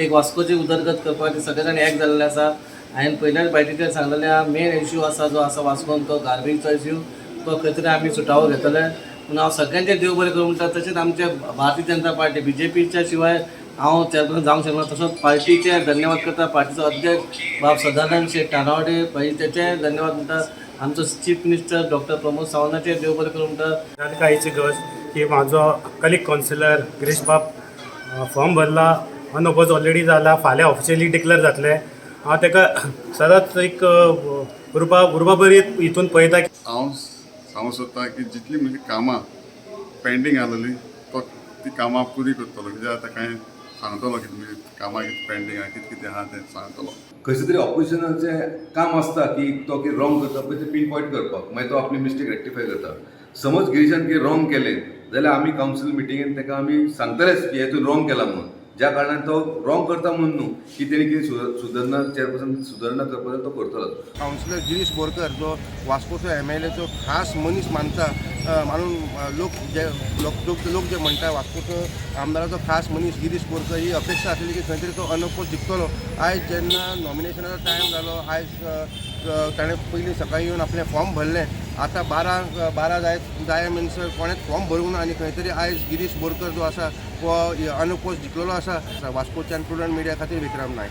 एक वास्कोची उदरगत करपा खातीर सगळे जाण एक जाल्ले आसा. हांवें पयल्याच बायटीचेर सांगलेलें आहा, मेन इश्यू आसा जो आसा वास्कोन तो गार्बेजचो इश्यू, तो खंय तरी आमी सुटावो घेतले. पूण हांव सगळ्यांचें देव बरें करूं म्हणटा. तशेंच आमचे भारतीय जनता पार्टी, बीजेपीच्या शिवाय हांव चेअरपर्सन जावंक शकना. तसोच पार्टीचे धन्यवाद करता. पार्टीचो अध्यक्ष बाब सदानंद शेठ तानावडे भाई, तेचे धन्यवाद म्हणटा. आमचो चीफ मिनिस्टर डॉक्टर प्रमोद सावंताचे देव बरें करूं म्हणटा. जाणकायेची गरज की म्हाजो कलीग कावन्सिलर गिरीश बाब फॉर्म भरला, अनओपोज ऑलरेडी जाला, फाल्यां ऑफिशियली डिक्लेअर जातलें. हांव ताका सदांच एक उर्बा बरी हितून पळयता. हांव सांगूंक सोदता की जितली म्हणजे कामां पेंडींग आसलेली तो ती कामां पुरी करतलो. कित्याक आतां कांय सांगतलो की तुमी कामां कितें पेंडींग आहा, कितें कितें आहा तें सांगतलो. खंयचे तरी ऑपोजिशनाचें काम आसता की तो कितें रॉंग करता पळय तें पीन पॉयंट करपाक, मागीर तो आपली मिस्टेक रेक्टिफाय करता. समज गिरीशान कितें रॉंग केलें जाल्यार आमी कावन्सील मिटिंगेन ताका आमी सांगतलेच की हें तूं रॉंग केलां म्हणून. ज्या कारणान तो रॉंग करता म्हणून न्हू की तेणी कितें सुदारणा, चेअरपर्सन सुदारणा करपाक जाय तो करतलोच. कावन्सिलर गिरीश बोरकर जो वास्कोचो एमएलएचो खास मनीस मानता, मानून लोक जे लोक लोक लोक जे म्हणटा, वास्कोचो आमदाराचो खास मनीस गिरीश बोरकर, ही अपेक्षा आसली की खंय तरी तो अनओपोज जिखतलो. आयज जेन्ना नॉमिनेशनाचो टायम जालो, आयज ताणें पयलीं सकाळीं येवन आपलें फॉर्म भरलें. आतां 12 जाय जाय म्हणसर कोणेंच फॉर्म भरूंक ना आनी खंय तरी आयज गिरीश बोरकर जो आसा तो अनओपोज जिखलेलो आसा. वास्कोच्यान प्रुडंट मिडिया खातीर विक्रम नायक.